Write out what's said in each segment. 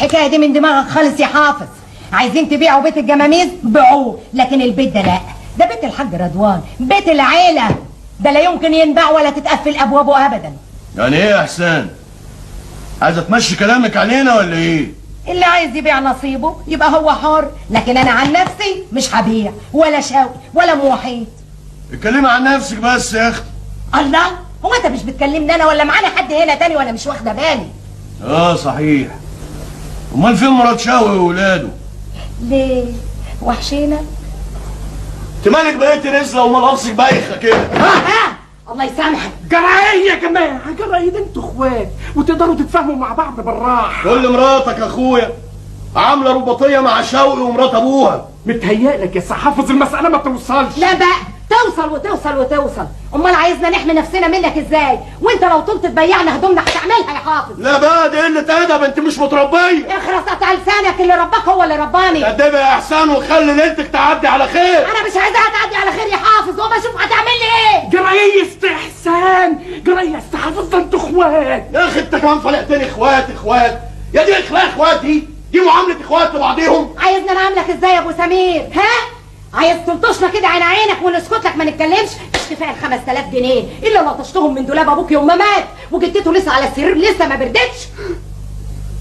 الحكاية دي من دماغك خالص يا حافظ. عايزين تبيعوا بيت الجماميز بيعوه، لكن البيت ده لا، ده بيت الحاج رضوان، بيت العيلة، ده لا يمكن ينباع ولا تتقفل ابوابه ابدا. يعني ايه يا حسين؟ عايزه تمشي كلامك علينا ولا ايه؟ اللي عايز يبيع نصيبه يبقى هو حر، لكن انا عن نفسي مش هبيع ولا شوقي ولا موحيد. اتكلمي عن نفسك بس يا اختي. الله، هو انت مش بتكلمني انا ولا معانا حد هنا تاني وانا مش واخده بالي؟ اه صحيح، امال فين مرات شوقي وولاده؟ ليه وحشينا؟ انت مالك بقيت نزله ومال بايخة كده؟ ها الله يسامحك. جرايه يا جماعة، جرايه، ده انتوا اخوات وتقدروا تتفاهموا مع بعض بالراحة. كل مراتك يا اخويا عامله رباطيه مع شوقي ومرات ابوها. متهيألك يا حافظ المسالة ما توصلش. لا بقى توصل وتوصل وتوصل، امال عايزنا نحمي نفسنا منك ازاي؟ وانت لو طلت تبيعنا هدومنا هتعملها يا حافظ. لا بقى دي قلة ادب، انت مش متربيه. اخرس قطع لسانك، اللي رباك هو اللي رباني. قدمي يا احسان وخلي ليلتك تعدي على خير. انا مش عايزاها تعدي على خير يا حافظ، وما اشوف هتعمل لي ايه. جرايه يا استحسان، جرايه يا حافظ، ده انتوا اخوات. يا اخي انت كمان فلقتني اخوات اخوات، يا دي اخلاق اخوات، دي معاملة اخوات لبعضيهم. عايزنا نعاملك ازاي يا ابو سمير؟ ها؟ عايز تلطشنا كده عين عينك ونسكت لك ما نتكلمش؟ مش كفاية ال 5000 جنيه الا لطشتهم من دولاب ابوك يوم ما مات وجدته لسه على السرير لسه ما بردتش.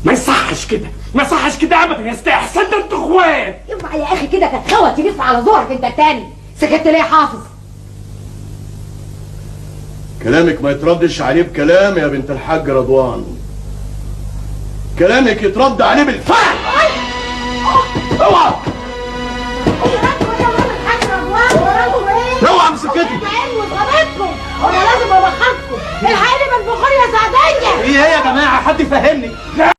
ما يصحش كده، ما يصحش كده ابدا يا استحسان، ده انتوا اخوات. اوعى يا اخي كده كتخوت تلف على زورك انت التاني. سكت ليه يا حافظ؟ كلامك ما يتردش عليه بكلام يا بنت الحاج رضوان، كلامك يترد عليه بالفعل. اوعى اوعى مسكتي. انا لازم ابخركم، الحقني بالبخور يا سعديه. ايه يا جماعة، حد يفهمني؟